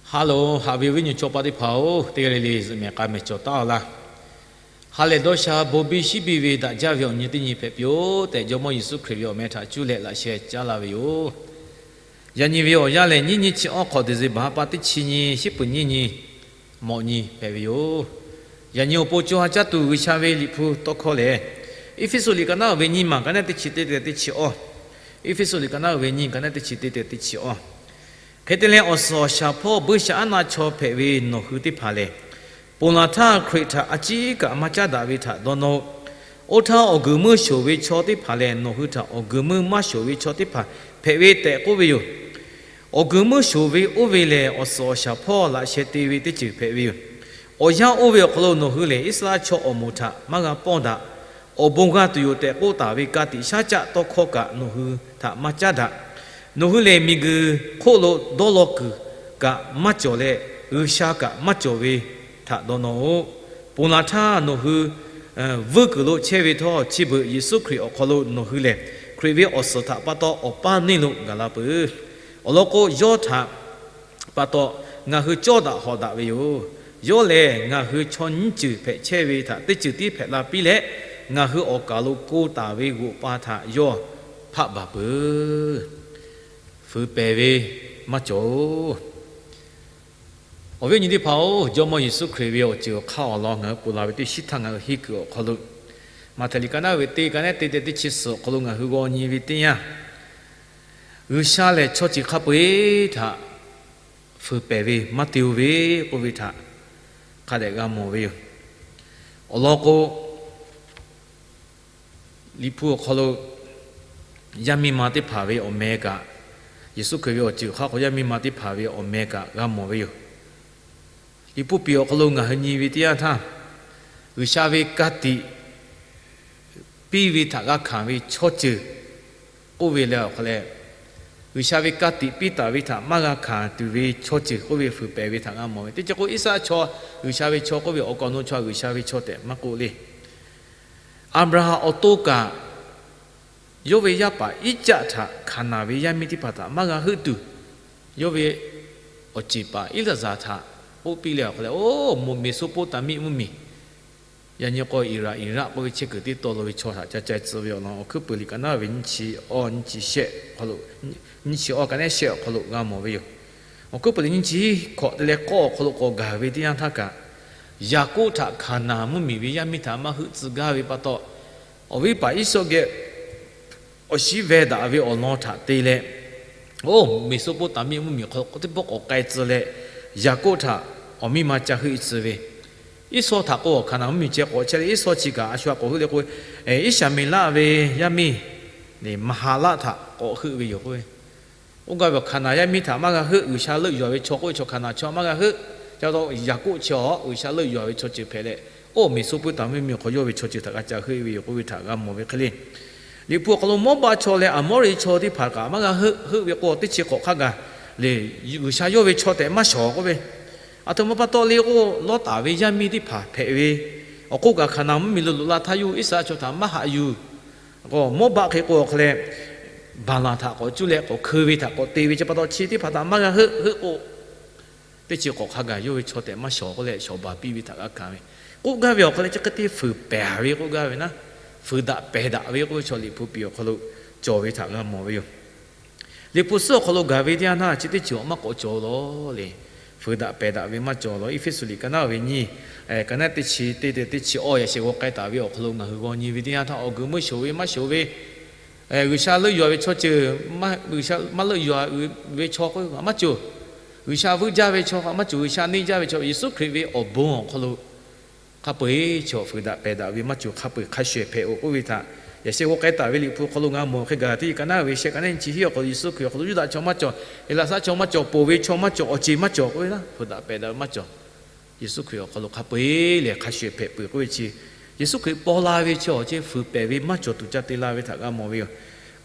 Ha loˬ, haꞈ ve awˬ viˉ nyi chaw paˆ teˇ hpaˍ-oˬ, teˇ g'aˇ le le zuhꞈ mehˍ k'a mehˍ cawˬ taˉ-a laˇ. Ha lehˬ dawˇ sha bon biˇ shiˉ biˇ ve daꞈ jaˇ ve awˬ nyi teˇ nyi hpehꞈ piˇ-oˆ tehꞈ, Jawˇmawˇ Yeˍsuˆ Hkriꞈ ve awˬ meh htaꞈ cuˇ leh laꞈ sheh caˉ laˇ ve yoˬ. Yaꞈ nyi ve awˬ yanˇ lehˬ, nyiˇ nyi chi awˇ hk'awꞈ December ha pa teˇ chi nyi, shiˉ peuˍ nyiˇ nyi, mawꞈ nyi hpehꞈ ve yoˬ. Yaꞈ nyi awˬ pon co ha caˇ tuˬ G'uiˬsha ve Liꞈ hpu tawˇ hkawˇ lehˬ, Eˇfeˇsuꞈ liꞈ ka naˉ uiˍ ve nyiˇ maˬ ka naˉ teˇ chi teˇ tehꞈ teˇ chi awˇ. Eˇfeˇsuꞈ liꞈ ka naˉ uiˍ ve nyiˇ ka naˉ teˇ chi teˇ tehꞈ teˇ chi awˇ. Hk'e te leh, awˬ suhˍ awˬ shaˍ hpawˇ buiˇshaˆaˉnaˆ chaw hpehꞈ ve nawˬ hui teˇ hpaˍ lehˬ, ponˬ laˬ htaˇ Hkriꞈ htaꞈ a ciˉ kaꞈ maˇ caˉ daꞈ ve htaꞈ dawˇ nawˇ-oˆ. Oˇ htaˇ, awˬ guiˬ meuˇ shoˍ ve chaw teˇ hpaˍ lehˬ, nawˬ hui htaꞈ awˬ guiˬ meuˇ maˇ shoˍ ve chaw teˇ hpaˍ hpehꞈ ve tehꞈ k'oˆ ve yoˬ. Awˬ guiˬ meuˇ shoˍ ve oˇ ve lehˬ, awˬ suhˍ awˬ shaˍ hpawˇ laꞈ sheh te ve teˇ ceuˬ hpehꞈ ve yoˬ. Awˬ yanˇ oˇ ve awˬ hk'aw lo nawˬ hui lehˬ, Iˉsaˍreˍlaˆ chaw awˬ moˍ htaꞈ maˇ g'a pawˇ daꞈ. Awˬ bon g'a tuˬ yoˬ tehꞈ k'oˆ taˍ ve ka tiꞈ shaˉ caˆ tawˇ hkawˇ kaꞈ nawˬ hui htaꞈ maˇ caˉ daꞈ. Nawˬ hui lehˬ, miˬguiˬ hk'oˆ lo dawˇ law kuiˬ kaꞈ maˇ cawˬ leh, G'uiˬsha kaꞈ maˇ cawˬ ve htaꞈ dawˇ nawˇ-oˆ. Ponˬ laˬ htaˇ nawˬ hui vuiˇ kuiˬ lo chehˇ ve htawˇ, chi beuꞈ Yeˍsuˆ Hkriꞈ awˬ hk'aw lo nawˬ hui lehˬ, Hkriꞈ ve awˬ suhˍ htaꞈ pa taw awˬ paˇ neˇ lo gaˬ la peuˬ. Awˬ lawn k'o, yawˇ htaꞈ pa taw ngaˬ hui cawˇ daꞈ hawꞈ daꞈ ve yoˬ. Yawˇ lehˬ, ngaˬ hui chaw nyiˇ ceuˬ hpehꞈ chehˇ ve htaꞈ teˇ ceuˬ tiˉ hpehꞈ la piˇ leh, ngaˬ hui awˬ kaˬ lo ko taˍ ve g'oꞈ pa htaꞈ yawˇ hpaˆ baˬ peuˬ. Fuiˍ pehˍ ve maˇ cawˬ-oˬ. Awˬ viˉ awˬ nyi teˇ hpaˍ-oˬ, Jawˇmawˇ Yeˍsuˆ Hkriꞈ ve awˬ ceuˬ awˬ hk'aˇ awˬ lawn ngaˬ hui ponˬ la ve teˇ shiˉ htaˇ ngaˬ hui henˇ kuiˬ awˬ hk'aw lo, Maꞈhtehˍ liꞈ ka naˉ uiˍ ve teˇ ka naˉ teˇ tehꞈ teˇ chi suhˍ awˬ hk'aw lo ngaˬ hui g'aw nyi ve teˇ yanˇ, G'uiˬsha lehˬ chaw ceuˬ hk'a peu-eˬ htaꞈ fuiˍ pehˍ ve maˇ te-o ve k'oˆ ve htaꞈ hk'a dehꞈ g'a mawˬ ve yoˬ. Awˬ lawn k'o, Liꞈ hpu awˬ hk'aw lo yaˇ miˇ ma teˇ hpaˍ ve awˬ meh kaꞈ, Yeˍsuˆ Hkriꞈ ve awˬ ceuˬ hk'aˇ k'o yaˇ miˇ ma teˇ hpaˍ ve awˬ meh kaꞈ g'a mawˬ ve yoˬ. Liꞈ hpu piˍ awˬ hk'aw lo ngaˬ hui nyi ve teˇ yanˇ htaˇ, G'uiˬsha ve ka tiꞈ piˇ ve htaꞈ g'a hkanˍ ve chaw ceuˬ k'oˆ ve leh awˬ hk'aw leh, G'uiˬsha ve ka tiꞈ piˇ taˍ ve htaꞈ maˇ g'a hkanˍ tuˬ ve chaw ceuˬ k'oˆ ve fuiˍ pehˍ ve htaꞈ g'a mawˬ ve. Teˇ ceuˬ k'o, Iˉsaˍreˍlaˆ chaw G'uiˬsha ve chaw k'oˆ ve awˬ kaˍ awˬ nu chaw G'uiˬsha ve chaw tehꞈ maˇ k'oˆ le. Aˍbraˍhanˍ awˬ to kaꞈ yawˇ ve yaˇ paˍ Iˉcaˆ htaꞈ Hkaˍnanˍ ve yaˇ miˇ teˇ hpaˍ htaꞈ maˇ g'a heuˆ tuˬ, yawˇ ve awˬ ceˬ paˍ Iˉlaˍzaˍ htaꞈ k'oˆ piˇ leh awˬ hk'aw leh, oˇ Meˍsoˍpoˍtaˍmiˆ mvuhˇmiˬ, yaꞈ nyi k'o Iˍraˍ, Iˍraˆ k'oˆ ve chehˇ kuiˬ teˇ taw lo ve chaw htaꞈ ca ca tcuh ve awˬ lawn Awˬ hkuiˉ puiˍ liꞈ ka naˉ ve nyiˇ chi awˇ nyiˇ chi shehˆ awˬ hk'aw lo, nyiˇ chi awˇ ka naˉ shehˆ awˬ hk'aw lo g'a mawˬ ve yoˬ. Awˬ hkuiˉ puiˍ liꞈ nyiˇ chi hkawꞈ te leh k'awˇ awˬ hk'aw lo k'awꞈ gaˬ ve teˇ yanˇ htaˇ kaꞈ, Yaˍkoˆ htaꞈ Hkaˍnanˍ mvuhˇmiˬ ve yaˇ miˇ htaꞈ maˇ heuˆ tcuh gaˇ ve pa taw, awˬ viˉ paˍ Iˉsawˇ geh awˬ shiˉ veh daꞈ ve awˬ lawn htaꞈ te leh, oˇ Meˍsoˍpoˍtaˍmiˆ mvuhˇmiˬ hk'aw lo teˇ pawˆ k'awꞈ k'ai tcuh leh, Yaˍkoˆ htaꞈ awˬ miˇ ma ca heuˆ tcuh ve, Iˉsawˇ htaꞈ k'o Hkaˍnanˍ mvuhˇmiˬ ceh k'awꞈ chehˇ leh Iˉsawˇ chi kaꞈ a shu a k'awꞈ heuˆ leh k'o, Iˉshaˍmeˍlaˆ ve yaˇ miˇ Maˍhaˍlaˆ htaꞈ k'awꞈ heuˆ ve yoˬ k'oˆ ve. Oˇ gaˇ ve Hkaˍnanˍ yaˇ miˇ htaꞈ maˇ g'a heuˆ, G'uiˬsha leuˆ yuˬ ve chaw k'oˆ ve chaw Hkaˍnanˍ chaw maˇ g'a heuˆ. Ca taw Yaˍkoˆ chi awˬ G'uiˬsha leuˆ yuˬ ve chaw ceuˬ hpehꞈ leh, oˇ Meˍsoˍpoˍtaˍmiˆ mvuhˇmiˬ hk'aw yawˇ ve chaw ceuˬ htaꞈ g'a ca heuˆ ve yoˬ k'oˆ ve htaꞈ g'a mawˬ ve hk'e le. Liꞈ hpu awˬ hk'aw lo Mawˇbaˆ chaw leh Aˍmawˇriˆ chaw teˇ hpaˍ kaꞈ maˇ g'a heuˆ, heuˆ ve k'o teˇ chi hk'awꞈ hk'a gaˬ le, G'uiˬsha yawˇ ve chaw tehꞈ maˇ shawˍ k'oˆ ve. Aˬ htoꞈ ma pa taw le k'o, Lawˇtaˍ ve yaˇ miˇ teˇ hpaˍ hpehꞈ ve, awˬ hk'oˆ kaꞈ Hkaˍnanˍ mvuhˇmiˬ lo loꞈ la htaˇ yawˇ hui Iˉsaˍreˍlaˆ chaw htaꞈ maˇ haꞈ yuˬ. K'o Mawˇbaˆ hk'e k'o awˬ hk'aw leh, Baˍlaˍ htaꞈ k'awꞈ cuˇ leh k'awꞈ hkeu ve htaꞈ k'awꞈ te ve chi pa taw chi teˇ hpaˍ htaꞈ maˇ g'a heuˆ, heuˆ k'o, teˇ chi hk'awꞈ hk'a gaˬ yawˇ ve chaw tehꞈ maˇ shawˍ k'oˆ leh shawˍ baˬ piˇ ve htaꞈ g'a hkanˍ ve. K'oˆ gaˇ ve awˬ hk'aw leh chi hk'e te fuiˍ pehˍ ve k'oˆ gaˇ ve naˉ, fuiˍ daꞈ pehˍ daꞈ ve k'oˆ ve chaw Liꞈ hpu piˍ awˬ hk'aw lo cawˬ ve htaꞈ g'a mawˬ ve yoˬ. Liꞈ hpu suhˉ awˬ hk'aw lo gaˬ ve teˇ yanˇ htaˇ chi teˇ ceuˬ awˬ maˇ k'awꞈ cawˬ lawˬ le. Fuiˍ daꞈ pehˍ daꞈ ve maˇ cawˬ lawˬ. Eˇfeˇsuꞈ liꞈ ka naˉ ve nyiˇ, ka naˉ teˇ chi teˇ tehꞈ teˇ chi awˇ yaꞈ sheh g'aw k'ai taˍ ve awˬ hk'aw lo ngaˬ hui g'aw nyi ve teˇ yanˇ htaˇ, awˬ guiˬ meuˇ shoˍ ve maˇ shoˍ ve, G'uiˬsha leuˆ yuˬ ve chaw ceuˬ, G'uiˬsha maˇ leuˆ yuˬ ve chaw k'oˆ ve kaꞈ maˇ cawˬ. G'uiˬsha vuiˇ jaˇ ve chaw kaꞈ maˇ cawˬ. G'uiˬsha neˇ jaˇ ve chaw, Yeˍsuˆ Hkriꞈ ve awˬ bon awˬ hk'aw lo hk'a peu-eˬ chaw fuiˍ daꞈ pehˍ daꞈ ve maˇ cawˬ, hk'a peu-eˬ hk'a shuˍ hpehꞈ-oˬ k'oˆ ve htaꞈ yaꞈ sheh g'aw k'ai taˍ ve Liꞈ hpu hk'aw lo ngaˬ mawˬ hk'e gaˬ teˇ ka naˉ ve shehˆ ka naˉ nyiˇ chi hiˉ awˬ hk'aw lo Yeˍsuˆ Hkriꞈ awˬ hk'aw lo Yuˇdaꞈ chaw maˇ cawˬ, Heˍlaˍsaˆ chaw maˇ cawˬ, poˬ ve chaw maˇ cawˬ, awˬ ceˬ maˇ cawˬ k'oˆ ve naˉ, fuiˍ daꞈ pehˍ daꞈ ve maˇ cawˬ. Yeˍsuˆ Hkriꞈ awˬ hk'aw lo hk'a peu-eˬ lehˬ hk'a shuˍ hpehꞈ peuˬ k'oˆ ve chi, Yeˍsuˆ Hkriꞈ paw la ve chi awˬ ceuˬ fuiˍ pehˍ ve maˇ cawˬ tuˬ ca te la ve htaꞈ g'a mawˬ ve yoˬ.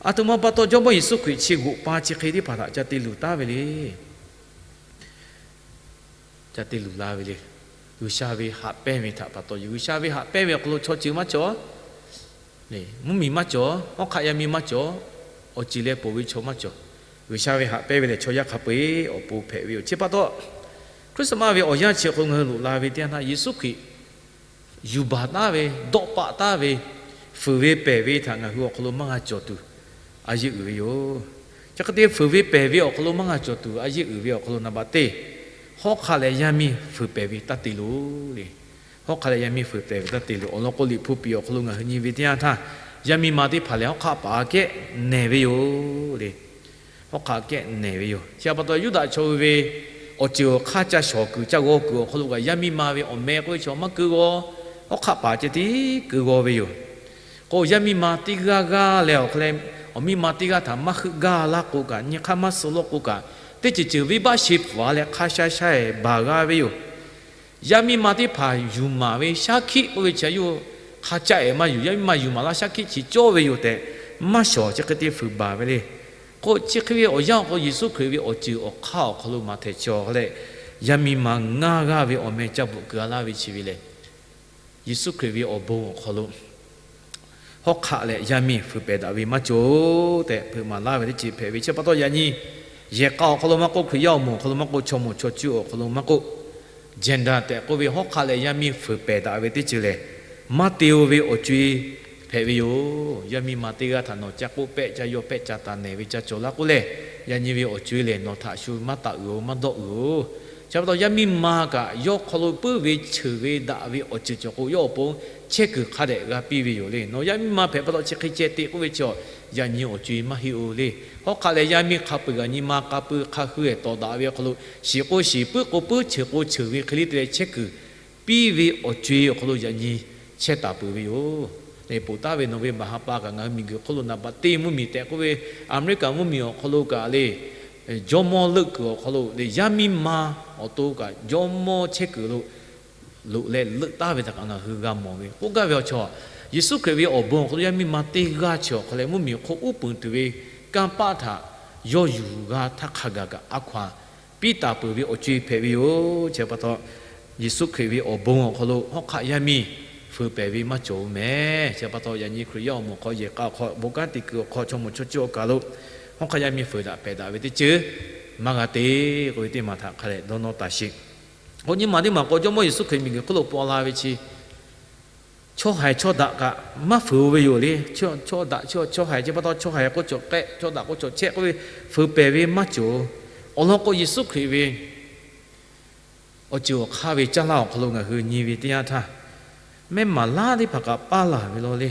Aˬ htoꞈ ma pa taw Jawˇmawˇ Yeˍsuˆ Hkriꞈ chi g'oꞈ pa chi hk'e teˇ hpaˍ htaꞈ ca te luˬ taˉ ve le. Ca te luˬ la ve le. G'uiˬsha ve haꞈ pehnˇ ve htaꞈ pa taw yoˬ. G'uiˬsha ve haꞈ pehnˇ ve awˬ hk'aw lo chaw ceuˬ maˇ cawˬ, mvuhˇmiˬ maˇ cawˬ, awˉ hk'aˆ yaˇ miˇ maˇ cawˬ, awˬ ceˬ leh poˬ ve chaw maˇ cawˬ. G'uiˬsha ve haꞈ pehnˇ ve lehˬ chaw yaˇ hk'a peu-eˬ awˬ pon hpehꞈ ve yoˬ. Chi pa taw, Christmas ve awˬ yanˇ chi awˬ hk'aw lo ngaˬ hui loꞈ la ve teˇ yanˇ htaˇ, Yeˍsuˆ Hkriꞈ yuˬ baˬ taˉ ve, dawˆ paˆ taˉ ve, fuiˍ ve pehˬ ve htaꞈ ngaˬ hui awˬ hk'aw lo maˇ g'a cawˬ tuˬ a yeˇ uiˍ ve yoˬ. Chi hk'e te fuiˍ ve pehˬ ve awˬ hk'aw lo maˇ g'a cawˬ tuˬ a yeˇ uiˍ ve awˬ hk'aw lo naˍ baꞈ teˇ, hawˉ hk'aˆ leh yaˇ miˇ fuiˍ pehˬ ve taˇ te loˬ le. Hawˉ hk'aˆ leh yaˇ miˇ fuiˍ pehˬ ve taˇ te loˬ. Awˬ lawn k'o, Liꞈ hpu piˍ awˬ hk'aw lo ngaˬ hui nyi ve teˇ yanˇ htaˇ, yaˇ miˇ ma teˇ hpaˍ lehˬ hawˉ hk'aˆ paˍ kehˉ nehˬ ve yoˬ le. Hawˉ hk'aˆ kehˉ nehˬ ve yoˬ. Chi pa taw Yuˇdaꞈ chaw hui ve awˬ ceuˬ awˬ hk'aˇ ca shawˍ kuiˬ ca g'aw kuiˬ awˬ hk'aw lo kaꞈ, yaˇ miˇ ma ve awˬ meh k'oˆ ve chaw maˇ keu g'aw, hawˉ hk'aˆ paˍ ceh tiˉ keu g'aw ve yoˬ. K'o, yaˇ miˇ ma teˇ g'aˇ g'aˇ leh awˬ hk'aw leh, awˬ miˇ ma teˇ g'aˇ htaꞈ maˇ heuˆ gaˇ laˇ k'o kaꞈ, nyi hk'aˇ maˇ suh lawˇ k'o kaꞈ, teˇ ceuˬ ceuˬ venˇ baˆ she pfuhˍ a leh hk'a sha sha-eˬ baˬ g'a ve yoˬ. Yaˇ miˇ ma teˇ hpaˍ yuˬ maˍ ve shaˉ hkiˆ k'oˆ ve chi a yoˬ, hk'a caˆ-eˬ maˇ yuˬ. Yaˇ miˇ ma yuˬ maˍ laˇ shaˉ hkiˆ chi cawˇ ve yoˬ tehꞈ, maˇ shawˍ chi hk'e te fuiˍ baˬ ve le. K'o, chi hk'e ve awˬ yanˇ awˬ hk'aw lo Yeˍsuˆ Hkriꞈ ve awˬ ceuˬ awˬ hk'aˇ awˬ hk'aw lo maˍ htehꞈ chi awˬ hk'aw leh, yaˇ miˇ ma ngaˇ g'aˇ ve awˬ meh ca bvuhꞈ keu a laˇ ve chi ve lehˬ, Yeˍsuˆ Hkriꞈ ve awˬ bon awˬ hk'aw lo hawˉ hk'aˆ leh yaˇ miˇ fuiˍ pehˬ daꞈ ve maˇ cawˬ tehꞈ hpeuꞈ maˍ laˇ ve teˇ ceuˬ hpehꞈ ve. Chi pa taw yaꞈ nyi yehˬ k'a awˬ hk'aw lo maˇ k'oˆ, Hkriꞈ yaˇ awˬ moˍ awˬ hk'aw lo maˇ k'oˆ, chaw moˍ chaw cuˇ awˬ hk'aw lo maˇ k'oˆ, gender tehꞈ k'oˆ ve hawˉ hk'aˆ leh yaˇ miˇ fuiˍ pehˬ daꞈ ve teˇ ceuˬ lehˬ, maˇ te-o ve awˬ co-e hpehꞈ ve yoˬ. Yaˇ miˇ ma teˇ g'aˇ htaꞈ nawˬ ca k'oˆ pehˆ, ca yaw pehˆ, ca taˍ nehˬ ve ca cawˬ laˇ k'oˆ lehˬ, yaꞈ nyi ve awˬ co-e lehˬ nawˬ htaꞈ shu maˇ taˍ uiˍ-oˬ, maˇ dawˆ uiˍ-oˬ. Chi pa taw yaˇ miˇ ma kaꞈ yawˇ hk'aw lo puiˉ ve cheuˬ ve daꞈ ve awˬ ceuˬ cawˬ k'o, yawˇ awˬ pon chehˇ kuiˬ hk'a dehꞈ g'a piˇ ve yoˬ le. Nawˬ yaˇ miˇ ma hpehꞈ pa taw chi hk'e ceh te k'oˆ ve chi, yaꞈ nyi awˬ co-e maˇ heˆ-oˬ le. Hawˉ hk'aˆ leh yaˇ miˇ hk'a peu-eˬ kaꞈ nyi ma hk'a peu hk'a hui-eˬ tawˍ daꞈ ve awˬ hk'aw lo, shiˍ k'o shiˍ, puiˉ k'o puiˉ, cheuˬ k'o cheuˬ ve hk'e le te leh chehˇ kuiˬ piˇ ve awˬ co-e awˬ hk'aw lo yaꞈ nyi chehˇ taˍ peuˬ ve yoˬ. Leh poˬ taˍ ve nawˬ ve baˬ ha pa kaꞈ ngaˬ hui miˬguiˬ hk'oˆ lo naˍ baꞈ teˇ mvuhˇmiˬ tehꞈ k'oˆ ve, America mvuhˇmiˬ awˬ hk'aw lo kaꞈ le, jawˇmawˇ leuˆ kuiˬ awˬ hk'aw lo le, yaˇ miˇ ma awˬ to kaꞈ jawˇmawˇ chehˇ kuiˬ lo loꞈ leh leuˆ taˍ ve htaꞈ kaꞈ ngaˬ hui g'a mawˬ ve. K'oˆ gaˇ ve awˬ chaw, Yeˍsuˆ Hkriꞈ ve awˬ bon awˬ hk'aw lo yaˇ miˇ ma teˇ g'aˇ chi awˬ hk'aw leh mvuhˇmiˬ hk'oˆ uˉ peunˍ tuˬ ve kanˇ paˆ htaꞈ yawˇ yuˬ g'a htaˇ hk'a gaˬ kaꞈ a hkaw-anˬ piˇ taˍ peuˬ ve awˬ co-e hpehꞈ ve yoˬ. Chi pa taw, Yeˍsuˆ Hkriꞈ ve awˬ bon awˬ hk'aw lo hawˉ hk'aˆ yaˇ miˇ fuiˍ pehˬ ve maˇ cawˬ-oˬ mehˍ. Chi pa taw, yaꞈ nyi Hkriꞈ yaˇ awˬ moˍ hk'aw, yehˬ k'a awˬ hk'aw, bon kanˉ te kuiˬ awˬ hk'aw, chaw moˍ chaw cuˇ awˬ kaˬ lo hawˉ hk'aˆ yaˇ miˇ fuiˍ daꞈ pehˬ daꞈ ve teˇ ceuˬ maˇ g'a te k'oˆ ve teˇ maˬ htaꞈ hk'a leh dawˇ nawˇ taˍ sheˍ. K'o, nyi ma teˇ maˬ k'o, Jawˇmawˇ Yeˍsuˆ Hkriꞈ miˬguiˬ hk'oˆ lo paw la ve chi, chaw haiˬ chaw daꞈ kaꞈ maˇ fuiˍ-o ve yoˬ le. Chaw daꞈ chi chaw haiˬ chi pa taw chaw haiˬ k'o cawˬ k'ehˆ, chaw daꞈ k'o cawˬ chehˆ k'oˆ ve fuiˍ pehˬ ve maˇ cawˬ. Awˬ lawn k'o, Yeˍsuˆ Hkriꞈ ve awˬ ceuˬ awˬ hk'aˇ ve caˇ laˇ awˬ hk'aw lo ngaˬ hui nyi ve teˇ yanˇ htaˇ, mehˆ maˍ laˇ teˇ hpaˍ kaꞈ paˇ laˬ ve law le.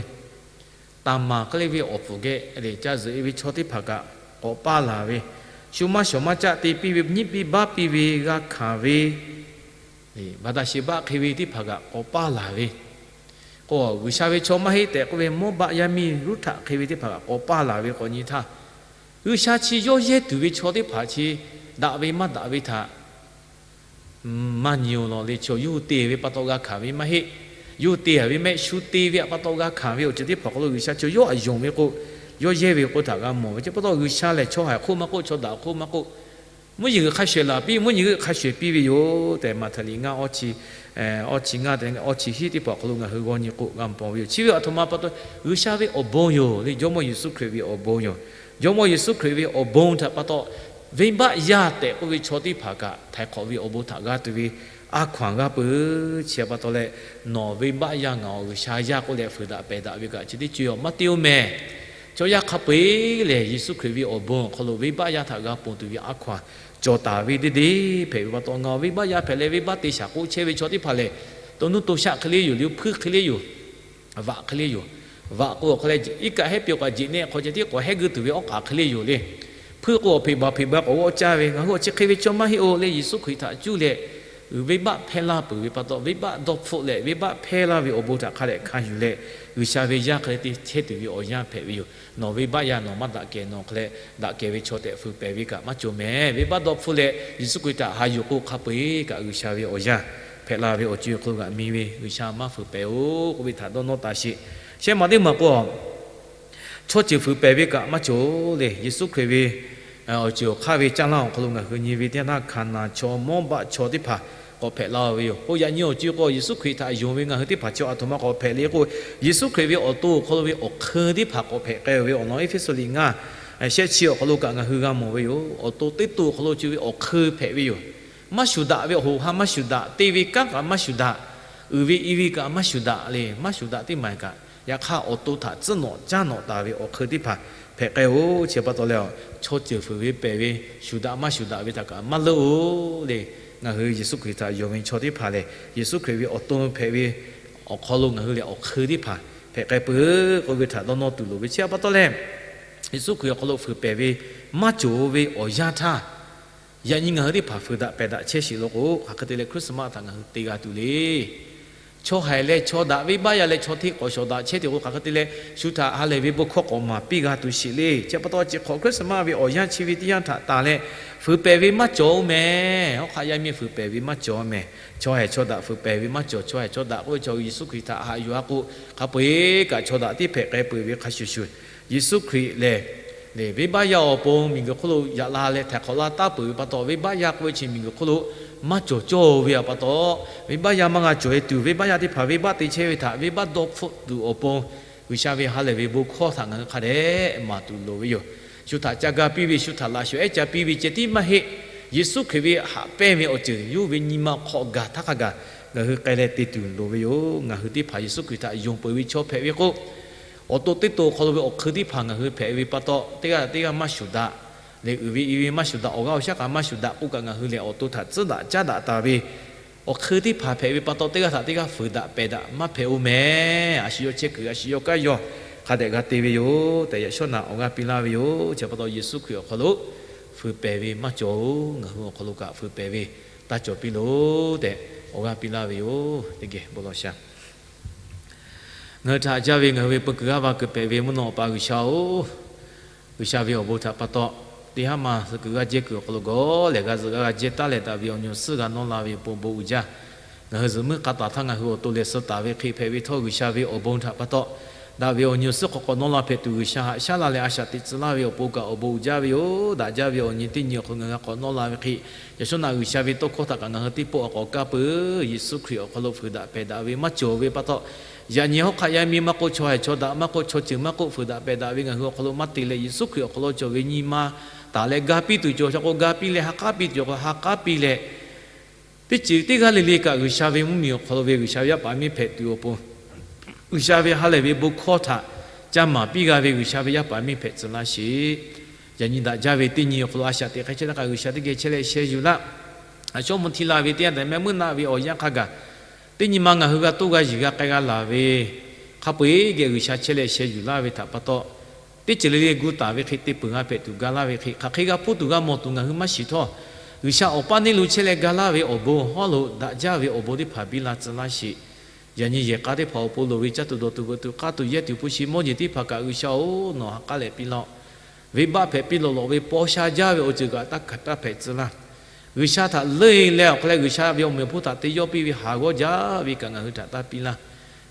Taˍ maˍ hk'e le ve awˬ pfuhˍ geh lehˬ, ca zuhꞈ-e ve chaw teˇ hpaˍ kaꞈ k'awꞈ paˇ laˬ ve, shu maˇ shawˍ maˇ caˆ te piˇ ve, nyiˇ piˇ baˆ piˇ ve g'a hkanˍ ve, Baˍdaˍsheˍbaˆ hk'e ve teˇ hpaˍ kaꞈ k'awꞈ paˇ laˬ ve, k'o, G'uiˬsha ve chaw maˇ heˆ tehꞈ k'oˆ ve Mawˇbaˆ yaˇ miˇ Ruˇhtaꞈ hk'e ve teˇ hpaˍ kaꞈ k'awꞈ paˇ laˬ ve k'awꞈ nyi htaˇ, G'uiˬsha chi yawˇ yehˇ tuˬ ve chaw teˇ hpaˍ chi daꞈ ve maˇ daꞈ ve htaꞈ maˇ nyi-o law le. Chaw yawˇ hui te ve pa taw g'a hkanˍ ve maˇ heˆ. Yawˇ hui te-a ve mehˆ shu te ve pa taw g'a hkanˍ ve awˬ ceuˬ teˇ hpaˍ hk'aw lo G'uiˬsha chaw yawˇ aꞈ yonˍ ve k'o, yawˇ yehˇ ve k'o htaꞈ g'a mawˬ ve. Chi pa taw G'uiˬsha lehˬ, chaw haiˬ hk'oˆ maˇ k'oˆ, chaw daꞈ hk'oˆ maˇ k'oˆ, mvuhˇ yeˬ g'euꞈ hk'a shuˍ laˬ piˇ, mvuhˇ yeˬ g'euꞈ hk'a shuˍ piˇ ve yoˬ tehꞈ, Maꞈhtehˍ liꞈ ngaˇ awˇ chi, awˇ chi ngaˇ tehꞈ awˇ chi hiˉ teˇ hpaˍ awˬ hk'aw lo ngaˬ hui g'aw nyi k'o g'a mawˬ ve yoˬ. Chi ve aˬ htoꞈ ma pa taw, G'uiˬsha ve awˬ bon yoˬ le. Jawˇmawˇ Yeˍsuˆ Hkriꞈ ve awˬ bon yoˬ. Jawˇmawˇ Yeˍsuˆ Hkriꞈ ve awˬ bon htaꞈ pa taw, venˇbaˆ yaˇ tehꞈ k'oˆ ve chaw teˇ hpaˍ kaꞈ htaiˍ hk'awꞈ ve awˬ bon htaꞈ g'a tuˬ ve a hkaw-anˬ g'a peuˬ. Chi pa taw leh, nawˬ venˇbaˆ yaˇ, ngaˬ awˬ G'uiˬsha yaˇ k'oˆ leh fuiˍ daꞈ pehˬ daꞈ ve kaꞈ chi teˇ ceuˬ-oˬ maˇ te-o mehˍ. Chaw yaˇ hk'a peu-eˬ lehˬ, Yeˍsuˆ Hkriꞈ ve awˬ bon awˬ hk'aw lo venˇbaˆ yaˇ htaꞈ g'a ponˬ tuˬ ve a hkaw-anˬ cawˬ taˍ ve deˇ deˇ hpehꞈ ve pa taw, ngaˬ awˬ venˇbaˆ yaˇ hpehꞈ leh venˇbaˆ te shaˍ k'oˆ chehˇ ve chaw teˇ hpaˍ lehˬ, to nuˇ to shaˆ hk'e le yoˬ le, hpuiˇ hk'e le yoˬ, vaꞈ hk'e le yoˬ. Vaꞈ k'o awˬ hk'aw leh iˉ kaˆ hehˉ piˇ-o kaꞈ, jeꞈ nehˆ hk'aw ceh tiˉ k'awꞈ hehˉ guˇ tuˬ ve awˉ k'aˍ hk'e le yoˬ le. Hpuiˇ k'o awˬ hpeꞈ baˬ hpeꞈ baˬ k'awꞈ g'awˆ caˇ ve, ngaˬ hui awˬ chi hk'e ve chaw maˇ heˆ-oˬ le. Yeˍsuˆ Hkriꞈ htaꞈ cuˇ leh, venˇbaˆ hpehˇ laˇ peuˬ ve pa taw, venˇbaˆ dawˇ hpfuhˆ leh venˇbaˆ hpehˇ laˇ ve awˬ bon htaꞈ hk'a dehꞈ hkanˍ yuˬ leh, G'uiˬsha ve yaˇ hk'e le te chehˇ tuˬ ve awˬ yanˇ hpehꞈ ve yoˬ. Nawˬ venˇbaˆ yaˇ nawˬ maˇ daꞈ kehˬ, nawˬ hk'e leh daꞈ kehˬ ve chaw tehꞈ fuiˍ pehˍ ve kaꞈ maˇ cawˬ mehˍ. Venˇbaˆ dawˇ hpfuhˆ leh Yeˍsuˆ Hkriꞈ htaꞈ haꞈ yuˬ k'o, hk'a peu-eˬ kaꞈ G'uiˬsha ve awˬ yanˇ hpehꞈ la ve awˬ co-e hk'aw lo g'aꞈ mi ve G'uiˬsha maˇ fuiˍ pehˍ-oˬ k'oˆ ve htaꞈ dawˇ nawˇ taˍ sheˍ. Shehˆ maˬ teˇ maˬ k'o, chaw ceuˬ fuiˍ pehˍ ve kaꞈ maˇ cawˬ le. Yeˍsuˆ Hkriꞈ ve awˬ ceuˬ awˬ hk'aˇ ve caˇ laˇ awˬ hk'aw lo ngaˬ hui nyi ve teˇ yanˇ htaˇ, Hkaˍnanˍ chaw, Mawˇbaˆ chaw teˇ hpaˍ k'awꞈ hpehꞈ la ve yoˬ. K'o, yaꞈ nyi awˬ co-e k'o, Yeˍsuˆ Hkriꞈ htaꞈ yonˍ ve ngaˬ hui teˇ hpaˍ chi aˬ htoꞈ ma k'awꞈ hpehꞈ le k'o, Yeˍsuˆ Hkriꞈ ve awˬ to awˬ hk'aw lo ve awˬ hk'eun teˇ hpaˍ k'awꞈ hpehꞈ k'ai ve awˬ lawn Eˇfeˇsuꞈ liꞈ ngaˇ shehˆ chi awˬ hk'aw lo kaꞈ ngaˬ hui g'a mawˬ ve yoˬ. Awˬ to teˇ to awˬ hk'aw lo co-e ve awˬ hk'eun hpehꞈ ve yoˬ. Maˇ shuˍ daꞈ ve awˬ hoꞈ ha maˇ shuˍ daꞈ, te ve kanˉ kaꞈ maˇ shuˍ daꞈ, uiˍ ve i ve kaꞈ maˇ shuˍ daꞈ le. Maˇ shuˍ daꞈ teˇ maˬ kaꞈ, yaꞈ hk'aˇ awˬ to htaꞈ tcuhˉ nawꞈ caˉ nawꞈ taˍ ve awˬ hk'eun teˇ hpaˍ hpehꞈ k'ai-oˬ. Chi pa taw leh, chaw ceuˬ fuiˍ ve pehˬ ve, shuˍ daꞈ maˇ shuˍ daꞈ ve htaꞈ kaꞈ maˇ leuˉ-oˬ le. Ngaˬ hui Yeˍsuˆ Hkriꞈ htaꞈ yonˍ ve chaw teˇ hpaˍ lehˬ, Yeˍsuˆ Hkriꞈ ve awˬ to hpehꞈ ve awˬ hk'aw lo ngaˬ hui lehˬ awˬ hk'eun teˇ hpaˍ hpehꞈ k'ai peuˬ k'oˆ ve htaꞈ dawˇ nawˇ tuˬ loˍ ve. Chi pa taw leh, Yeˍsuˆ Hkriꞈ awˬ hk'aw lo fuiˍ pehˬ ve maˇ cawˬ ve awˬ yanˇ htaˇ, yaꞈ nyi ngaˬ hui teˇ hpaˍ fuiˍ daꞈ pehˬ daꞈ chehˇ sheˍ law k'o, hk'aˬ hk'e te leh Christmas htaꞈ ngaˬ hui te g'a tuˬ le. Chaw haiˬ leh chaw daꞈ, venˇbaˆ yaˇ leh chaw hteˇ k'awꞈ shawˍ daꞈ chehˇ te k'o, hk'aˬ hk'e te leh shu htaꞈ ha lehˬ ve bon hkawˇ k'awꞈ maˍ piˇ g'a tuˬ sheˍ le. Chi pa taw, chi hk'awꞈ Christmas ve awˬ yanˇ chi ve teˇ yanˇ htaꞈ tanˬ leh, fuiˍ pehˬ ve maˇ cawˬ-oˬ mehˍ. Hawˉ hk'aˆ yaˇ miˇ fuiˍ pehˬ ve maˇ cawˬ mehˍ. Chaw haiˬ chaw daꞈ fuiˍ pehˬ ve maˇ cawˬ. Chaw haiˬ chaw daꞈ k'oˆ ve chaw, Yeˍsuˆ Hkriꞈ htaꞈ haꞈ yuˬ-a k'o, hk'a peu-eˬ kaꞈ chaw daꞈ tiˉ hpehꞈ k'ai peuˬ ve hk'a shuˍ shuˍ, Yeˍsuˆ Hkriꞈ lehˬ, venˇbaˆ yaˇ awˬ pon miˬguiˬ hk'oˆ lo yaꞈ la leh htaiˍ hk'awꞈ laˇ taˉ peuˬ ve pa taw, venˇbaˆ yaˇ k'oˆ ve chi miˬguiˬ hk'oˆ lo maˇ cawˬ cawˇ ve pa taw, venˇbaˆ yaˇ maˇ g'a cawˬ-e tuˬ, venˇbaˆ yaˇ teˇ hpaˍ venˇbaˆ te chehˇ ve htaꞈ venˇbaˆ dawˇ hpfuhˆ tuˬ awˬ pon, G'uiˬsha ve ha lehˬ ve bon hkawˇ htaꞈ ngaˬ hui hk'a dehꞈ maˍ tuˬ loˍ ve yoˬ. Shu htaꞈ ca ga piˇ ve, shu htaꞈ laꞈ shuˍ ehˉ ca piˇ ve ceh tiˉ maˇ heˆ. Yeˍsuˆ Hkriꞈ ve haꞈ pehnˇ ve awˬ ceuˬ yawˇ ve nyi ma hk'aw gaˬ htaˇ hk'a gaˬ ngaˬ hui k'ai leh te tuˬ loˍ ve yoˬ. Ngaˬ hui teˇ hpaˍ Yeˍsuˆ Hkriꞈ htaꞈ yonˍ peuˬ ve chaw hpehꞈ ve k'o, awˬ to teˇ to awˬ hk'aw lo ve awˬ hk'eun teˇ hpaˍ ngaˬ hui hpehꞈ ve pa taw, teˇ g'aˇ teˇ g'aˇ maˇ shuˍ daꞈ leh, uiˍ ve i ve maˇ shuˍ daꞈ, awˬ g'aˇ awˬ shaˉ kaꞈ maˇ shuˍ daꞈ k'oˆ kaꞈ, ngaˬ hui lehˬ awˬ to htaꞈ tcuhˉ daꞈ caˉ daꞈ taˍ ve awˬ hk'eun teˇ hpaˍ hpehꞈ ve pa taw, teˇ g'aˇ htaꞈ teˇ g'aˇ fuiˍ daꞈ pehˬ daꞈ maˇ hpehꞈ-oˬ mehˍ. A shu yawˇ chehˇ kuiˬ, a shu yawˇ kaˇ yawˇ hk'a dehꞈ g'a te ve yoˬ tehꞈ, yaꞈ shawˉ naꞈ awˬ g'aˇ piˇ laˇ ve yoˬ. Chi pa taw, Yeˍsuˆ Hkriꞈ awˬ hk'aw lo fuiˍ pehˬ ve maˇ cawˬ-oˬ. Ngaˬ hui awˬ hk'aw lo kaꞈ fuiˍ pehˬ ve taˇ cawˬ piˇ loˬ tehꞈ, awˬ g'aˇ piˇ laˇ ve yoˬ. Teˇ geh bon lawˬ shaˍ. Ngaˬ hui htaꞈ haꞈ jaˇ ve ngaˬ hui ve peu kuiˬ g'aˇ va kuiˬ pehꞈ ve mvuhˇ naw awˬ pa G'uiˬsha-oˬ, G'uiˬsha ve awˬ bon htaꞈ pa taw, teˇ haˉ ma suh kuiˬ g'aˇ jehˇ kuiˬ awˬ hk'aw lo gawˬ lehˬ, g'a zuhꞈ g'a g'a jehˇ taˉ leh, daꞈ ve awˬ nyi awˬ suhˉ g'a nawˇ la ve awˬ pon bon uiˍ jaˇ. Ngaˬ hui zuhꞈ muiˉ k'a taˍ htaˇ ngaˬ hui awˬ to lehˬ suh taˍ ve hk'e hpehꞈ ve htawˇ, G'uiˬsha ve awˬ bon htaꞈ pa taw, daꞈ ve awˬ nyi awˬ suhˉ hk'aw k'awꞈ nawˇ la hpehꞈ tuˬ, G'uiˬsha haꞈ shaˉ laˇ leh a shaꞈ teꞈ tcuh laˇ ve awˬ pon kaꞈ awˬ bon uiˍ jaˇ ve yoˬ. Daꞈ jaˇ ve awˬ nyi teˇ nyi awˬ hk'aw lo ngaˬ hui k'awꞈ nawˇ la ve hk'e, yaꞈ shawˉ naꞈ G'uiˬsha ve tawˇ hkawˇ htaꞈ kaꞈ ngaˬ hui teˇ pawˆ awˬ k'awꞈ kaˇ peuˬ. Yeˍsuˆ Hkriꞈ awˬ hk'aw lo fuiˍ daꞈ pehˬ daꞈ ve maˇ cawˬ ve pa taw, yaꞈ nyi hawˉ hk'aˆ yaˇ miˇ maˇ k'oˆ, chaw haiˬ chaw daꞈ maˇ k'oˆ, chaw ceuˬ maˇ k'oˆ, fuiˍ daꞈ pehˬ daꞈ ve ngaˬ hui awˬ hk'aw lo maˇ te leh, Yeˍsuˆ Hkriꞈ awˬ hk'aw lo cawˬ ve nyi ma taˍ leh ga piˇ tuˬ cawˬ, chaw k'o ga piˇ leh, ha k'aˉ piˇ tuˬ cawˬ k'o ha k'aˉ piˇ leh, teˇ ceuˬ teˇ g'aˇ le le kaꞈ G'uiˬsha ve mvuhˇmiˬ awˬ hk'aw lo ve G'uiˬsha ve yaˇ paˍ miˇ hpehꞈ tuˬ awˬ pon, G'uiˬsha ve ha lehˬ ve bon hkawˇ htaꞈ ca maˍ piˇ g'a ve G'uiˬsha ve yaˇ paˍ miˇ hpehꞈ tcuh laˇ sheˍ. Yaꞈ nyi daꞈ jaˇ ve teˇ nyi awˬ hk'aw lo a shaꞈ teꞈ hk'e chehˇ laˇ k'o, G'uiˬsha teˇ geh chehˇ leh sheh yuˬ laˇ. A shawˉ mvuh hti la ve teˇ yanˇ tehꞈ mehˆ meuˇ naˆ ve awˬ yanˇ hk'a gaˬ, teˇ nyi ma ngaˬ hui g'a toˇ g'a yiˬ g'a k'ai g'a laˬ ve, hk'a peu-eˬ geh G'uiˬsha chehˇ leh sheh yuˬ laˇ ve htaꞈ pa taw, teˇ ceuˬ le le gu taˍ ve hk'e te peuˬ g'a hpehꞈ tuˬ ga laˇ ve hk'e, hk'aˬ hk'e g'a hpuˇ tuˬ g'a mawˬ tuˬ ngaˬ hui maˇ shiˍ htawˇ, G'uiˬsha awˬ paˇ neˇ lo chehˇ leh ga laˇ ve awˬ bon hawˉ lo daꞈ jaˇ ve awˬ bon teˇ hpaˍ biˇ la tcuh laˇ sheˍ. Yaꞈ nyi yehˬ k'a teˇ hpaˍ awˬ pon loˍ ve caˇ tuˬ dawˬ tuˬ veuꞈ tuˬ k'aˇ tuˬ yehˇ tuˬ hpu shi mawˇ jeˬ teˇ hpaˍ kaꞈ G'uiˬsha-oˬ, nawˬ ha k'aˉ leh piˇ laˇ-oˆ. Venˇbaˆ hpehꞈ piˇ lawꞈ lawꞈ ve paw sha jaˇ ve awˬ ceuˬ kaꞈ taˇ hkanˍ taˇ hpehꞈ tcuh laˇ. G'uiˬsha htaꞈ leuˉ-e leh awˬ hk'aw leh G'uiˬsha ve awˬ meꞈ awˬ hponˇ htaꞈ te yawˇ piˇ ve haˍ g'awˇ jaˇ ve kaꞈ ngaˬ hui htaꞈ taˇ piˇ laˇ.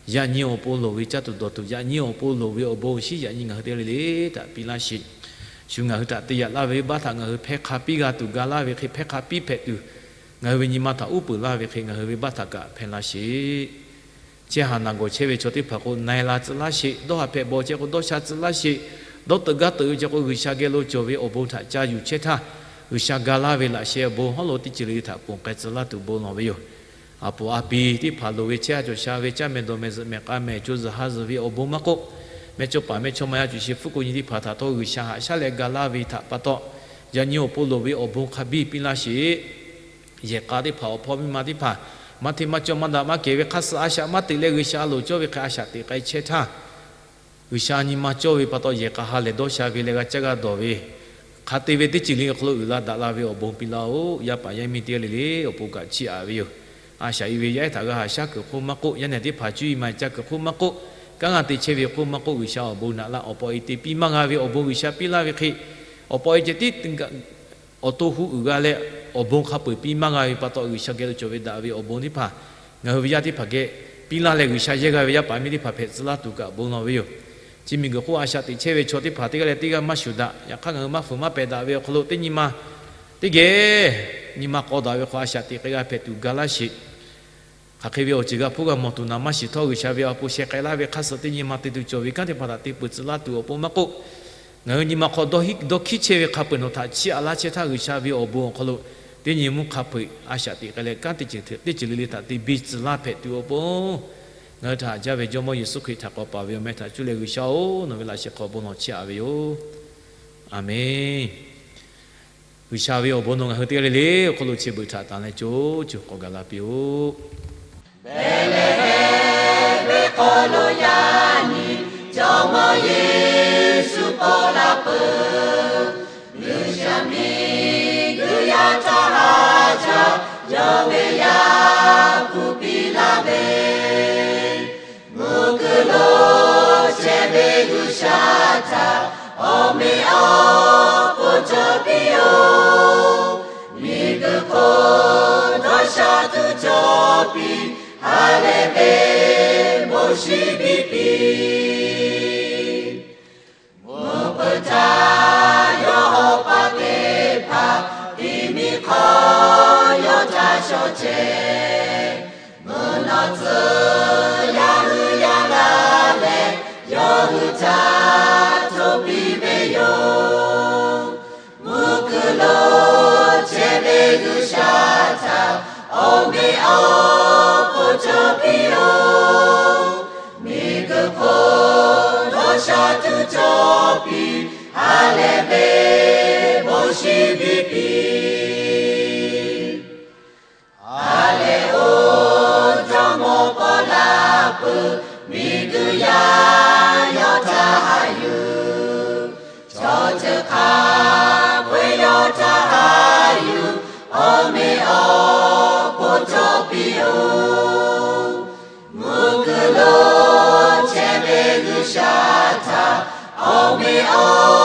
Yaꞈ nyi awˬ pon loˍ ve caˇ tuˬ dawˬ tuˬ, yaꞈ nyi awˬ pon loˍ ve awˬ bon awˬ shinˉ yaꞈ nyi ngaˬ hui teˇ g'aˇ le le htaꞈ piˇ laˇ sheˍ. Shu ngaˬ hui htaꞈ te yaꞈ laˇ ve venˇbaˆ htaꞈ ngaˬ hui hpehˇ hk'a piˇ g'a tuˬ ga laˇ ve hk'e, hpehˇ hk'a piˇ hpehꞈ tuˬ, ngaˬ hui ve nyi ma htaꞈ uˉ peunˍ laˇ ve hk'e ngaˬ hui venˇbaˆ htaꞈ kaꞈ hpehˇ laˇ sheˍ. Chehˇ haˍ naˬ gawˬ chehˇ ve chaw teˇ hpaˍ k'o, na-e la tcuh laˇ sheˍ. Dawˇ haˍ hpehꞈ bawˬ chehˇ k'o, dawˇ sha tcuh laˇ sheˍ. Dawˇ teuꞈ gaˇ teuꞈ ve chehˇ k'o, G'uiˬsha geh lo cawˬ ve awˬ bon htaꞈ ca yuˬ chehˇ htaˇ, G'uiˬsha ga laˇ ve laꞈ sheh awˬ bon hawˉ lo teˇ ceuˬ le le htaꞈ ponˬ k'ai tcuh laˇ tuˬ bon lawˬ ve yoˬ. A poˍ a pi teˇ hpaˍ loˍ ve chehˇ a cawˬ sha ve caˇ mehˍ dawˬ mehˍ zuhꞈ mehˍ k'a mehˍ co zuhꞈ ha zuhꞈ ve awˬ bon maˇ k'oˆ, mehˇ chawˇ paˍ mehˇ chawˇ ma yaˇ cuˬ shi hpfuhˆ k'o nyi teˇ hpaˍ htaꞈ htawˇ G'uiˬsha haꞈ shaˉ leh ga laˇ ve htaꞈ pa taw, yaꞈ nyi awˬ pon loˍ ve awˬ bon hk'a biˇ piˇ laˇ sheˍ. Yehˬ k'a teˇ hpaˍ awˬ hpawˇ miˇ ma teˇ hpaˍ, maˇ hteˇ maˇ cawˇ maˇ daꞈ maˇ kehˬ ve hk'aˇ suh a shaꞈ maˇ teꞈ leh G'uiˬsha a loˍ cawˇ ve hk'e a shaꞈ teꞈ k'ai chehˇ htaˇ, G'uiˬsha nyi ma cawˇ ve pa taw yehˬ k'a ha lehˬ dawˇ sha ve leh g'a caˇ g'a dawˬ ve, hk'a te ve teˇ ceuˬ le awˬ hk'aw lo uiˍ la daꞈ la ve awˬ bon piˇ laˇ-oˆ. Yaˇ paˍ yaˇ miˇ teˇ g'aˇ le le awˬ pon kaꞈ chiˇ aꞈ ve yoˬ. A shaꞈ i ve yaˇ ehˉ htaꞈ g'a haꞈ shaˉ kuiˬ hk'oˆ maˇ k'oˆ, yaˇ nehˬ teˇ hpaˍ cuˇ yiˍ ma caˇ kuiˬ hk'oˆ maˇ k'oˆ, kanˉ g'a te chehˇ ve hk'oˆ maˇ k'oˆ, G'uiˬsha awˬ bon naꞈ laˇ. Awˬ pa awˬ e te piˇ maˇ g'a ve awˬ bon G'uiˬsha piˇ laˇ ve hk'e, awˬ pa awˬ e ceh tiˉ awˬ to hu uiˍ g'a leh, awˬ bon hk'a peu-eˬ piˇ maˇ g'a ve pa taw, G'uiˬsha geh lo cawˬ ve daꞈ ve awˬ bon teˇ hpaˍ ngaˬ hui ve yaˇ teˇ hpaˍ geh piˇ laˇ leh, G'uiˬsha yehˇ g'a ve yaˇ paˍ miˇ teˇ hpaˍ hpehꞈ tcuh laˇ tuˬ kaꞈ bon lawˬ ve yoˬ. Chi miˬguiˬ hk'oˆ a shaꞈ teꞈ chehˇ ve chaw teˇ hpaˍ teˇ g'aˇ leh teˇ g'aˇ maˇ shuˍ daꞈ. Yaꞈ hk'aˇ, ngaˬ hui maˇ fuiˍ maˇ pehˬ daꞈ ve awˬ hk'aw lo teˇ nyi ma teˇ geh nyi ma k'aw daꞈ ve hk'aw a shaꞈ teꞈ k'ai g'a hpehꞈ tuˬ ga laˇ sheˍ. Hk'aˬ hk'e ve awˬ ceuˬ g'a hpuˇ g'a mawˬ tuˬ naˍ maˇ shiˍ htawˇ, G'uiˬsha ve a pon sheh k'ai laˇ ve hk'aˇ suh teˇ nyi ma te tuˬ cawˬ ve kanˉ teˇ hpaˍ htaꞈ te peuˬ tcuh laˇ tuˬ awˬ pon maˇ k'oˆ, ngaˬ hui nyi ma hk'aw dawˇ hkiˉ chehˇ ve hk'a peu-eˬ nawˬ htaꞈ chiˇ aꞈ laˇ chehˇ htaˇ, G'uiˬsha ve awˬ bon awˬ hk'aw lo Teˇ nyi mvuhˇ hk'a peu-eˬ a shaꞈ teꞈ k'ai leh kanˉ teˇ ceuˬ hteꞈ teˇ ceuˬ le le htaꞈ te biˇ tcuh laˇ hpehꞈ tuˬ awˬ pon, ngaˬ hui htaꞈ haꞈ jaˇ ve Jawˇmawˇ Yeˍsuˆ Hkriꞈ htaꞈ k'awꞈ paˍ ve awˬ meh htaꞈ cuˇ leh G'uiˬsha-oˬ, nawˬ ve laꞈ sheh hk'aw bon lawˬ chehˇ-a ve yoˬ. A menˬ. G'uiˬsha ve awˬ bon nawˬ ngaˬ hui teˇ g'aˇ le le awˬ hk'aw lo chi beuꞈ htaꞈ tanˬ leh co co k'awꞈ gaˬ la piˇ-oˆ. Behˍlehˍhehnˍ ve hk'aw lo yaꞈ nyi Jawˇmawˇ Yeˍsuˆ paw la peuˬ. G'uiˬsha miˬguiˬ yaˇ htaˇ haˉ jaˇ yawˇ ve Yaˇ hpu piˇ laˇ ve, mvuhˇ kuiˬ lo chehˇ ve G'uiˬsha htaꞈ awˬ meꞈ awˬ hponˇ cawˬ piˇ-oˆ. Miˬguiˬ hk'oˆ dawˇ sha tuˬ cawˬ piˇ, ha lehˬ ve bon shiˍ biˇ piˇ. Mvuhˇ peuˬ htaˇ yawˇ hawˉ paˆ teˇ hpaˍ tiꞈ miˬ hk'aw yawˇ htaꞈ shawˍ chehˇ. Mvuhˇ naw tcuh yaˇ hui yaˇ g'aˇ leh yawˇ hui htaꞈ hto piˇ ve yoˬ. Mvuhˇ kuiˬ lo chehˇ ve G'uiˬsha htaꞈ awˬ meꞈ awˬ hponˇ cawˬ piˇ-oˆ. Miˬguiˬ hk'oˆ dawˇ sha tuˬ cawˬ piˇ, ha lehˬ ve bon shiˍ biˇ piˇ. Ha lehˬ-oˬ, Jawˇmawˇ paw la peuˬ, miˬguiˬ yaˇ yawˇ htaꞈ haꞈ yuˬ. Chaw ceuˬ hk'a peu-eˬ yawˇ htaꞈ haꞈ yuˬ, awˬ meꞈ awˬ hponˇ cawˬ piˇ-oˆ. Mvuhˇ kuiˬ lo chehˇ ve G'uiˬsha htaꞈ awˬ meꞈ awˬ